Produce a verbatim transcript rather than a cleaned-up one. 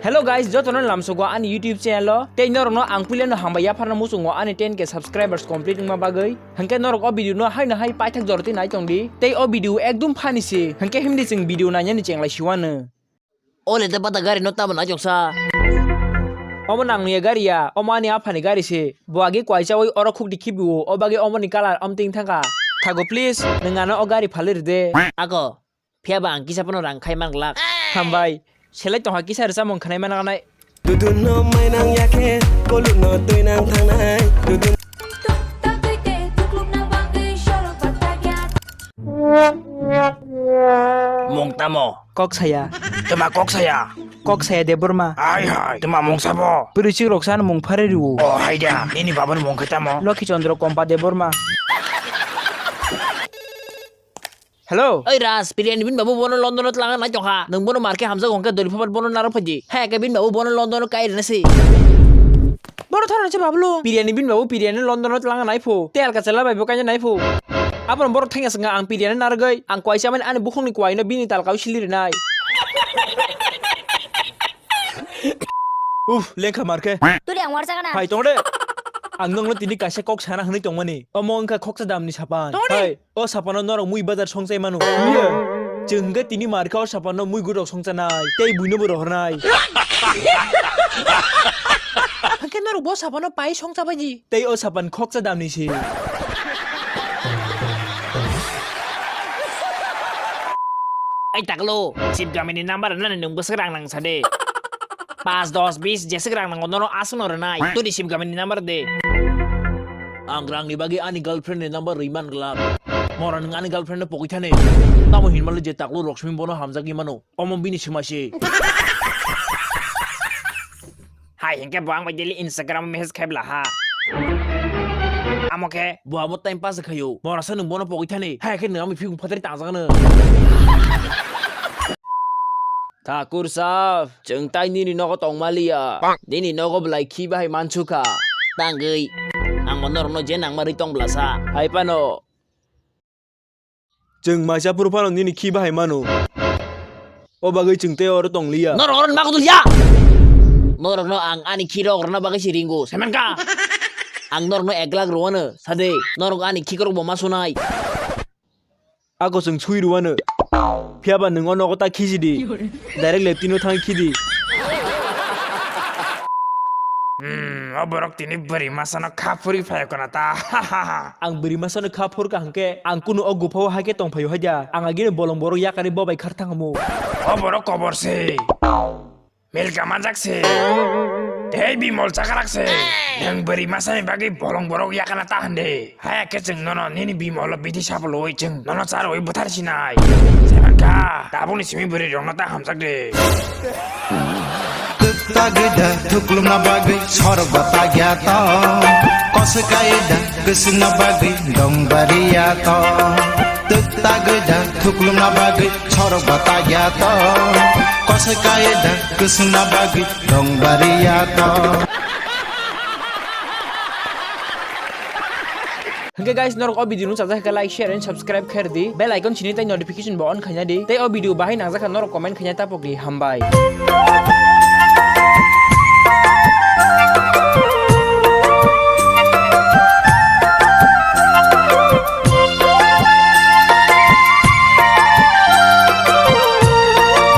Hello guys, jotono lamsogo ani YouTube channel o. Tei norokno ang puilano hambai yapharna muchungo ani ten K subscribers complete wngma bagwi. Hwnkhe norok o video no haino hai paithak joroti nai tongdi. Tei o video ekdum funny se. Hwnkhe himdi chwng video nainani chenglai siwano. O le te bata gari no tamo nai choksa. Omo nangni gari ya, omo ani aphani gari se. Bo agi kwaisa oi oro khukti khibiwo, o bagwi omo ni colour omting thangkha. Thago please, nwng ano o gari phalwi rwde. Ako, phiya ba ang kisa phano rang khai man glak. Hambai, selai tongha kisa rwchapmung khnai man nai. Dudun no mainang yakhe, koluk no tuinang thangnai. Dudun. Tuk tak tei te tukluk na bagwi sorok batak ya. Mung tamo? Kok saya. Tuma kok saya? Kok saya Debbarma. Hai hai, tuma mung sabo? Pwrwi chik rok san mung phare riwo. O hai da, nini babani mung khe tamo? Lokhi Chandra Kompa Debbarma. Hello. Oi Ras, Piriyani bini babu bono London o twlangna nai tongkha. Nwng bono marke hamjago hwnkhe dori phabar bono naro phaidi. Hai khe bini babu bono London o kai rwna se. Bono thoro se babulung. Piriyani bini babu Piriyani London o twlangna nai phu. Tei alka chela bai bo kaina nai phu. Abono borok thengya swnga ang Piriyani narwgwi. Ang kwaisa mani ani bukhukni kwaino bini talkao sili rwnai. Uf, lengkha marke. Tuli ang warsa kana? Hai tong de. Ang nongno tini kaisa kok sana hwnwi tongmani. Omo wngkha khoksa damni sapan. Tong de. Hai, o sapano norok mui bazar songchai mano. Iya. Chwng hwnkhe tini marke o sapano mui gurok songchanai. Tei buino bo rohornai. Hwnkhe norok bo sapano pai songchabaidi. Tei o sapan khoksa damni se. Ai taklo, Sibgamini number rwnani nwng bwswk rang nang sa de. Pas dos bis jeswk rang nango nono aswkno rwnai. Todi Sibgamini number de. Ang rangni bagwi ani girlfriend ni number rwi man glak. Mora nwng ani girlfriend no pogwi thani. Tamo hinmale je taklo Roksmi bono hamjagwi mano. Omo bini swmai se. Hai hinkhe bo ang bai daily Instagram message khai bla ha. Amo khe bo abo time pass khaio. Mora sa nwng bono pogwi thani. Hai khe nwng ami phikung phatari tangjak nw. Thakur sab, chwng tai nini nogo tongmaliya. Nini nogo belai khi bahai mansukha. Tangwi, ang bo norokno je nangma rwi tong bla sa. Hai phano. Chwng maisa phuru phano nini khi bahai mano. O bagwi chwng tei oro tong liya. Norok oro nima kudul ya? Norokno ang ani khi rok rwna bagwi se ringo, saimankha? Ang norokno ek lakh rwano, sade, norok ani khi korok bo ma sunai. Ako chwng sui rwano. Phiya ba nwng o nogo ta khisi di. Direct leptino thang khidi. Hmm, o borok tini bwrwi masano kha phuri phaio kana ta. Ang bwrwi masano kha phur ka hwnkhe ang kunu o guphao hai khe tong phaio hai da. Ang agini bolong borok yakari bo bai khar thangmo. O borok kobor se. Milka manjak se. Tei bimol chakarak se. Nwng bwrwi masani bagwi bolong borok yakana ta hande. Haya khe chwng nono nini bimolo bithi sapolwi chwng nono charwi bwthar sinai. Saimankha, tabukni simi bwrwi rokno ta hamjak de. Tagida thuklumna bagwi sorba tagya to. Kosakaida kwswngna bagwi dongbariya to. Tagida thuklumna bagwi sorba tagya to. Kosakaida kwswngna bagwi dongbariya to. Hwnkhe guys, norok o video no chajak khe like, share and subscribe khe rwdi. Bell icon sini tei notification bo on khaina di. Tei o video bahai nangjak kha norok comment khaina tapok di. Hambai.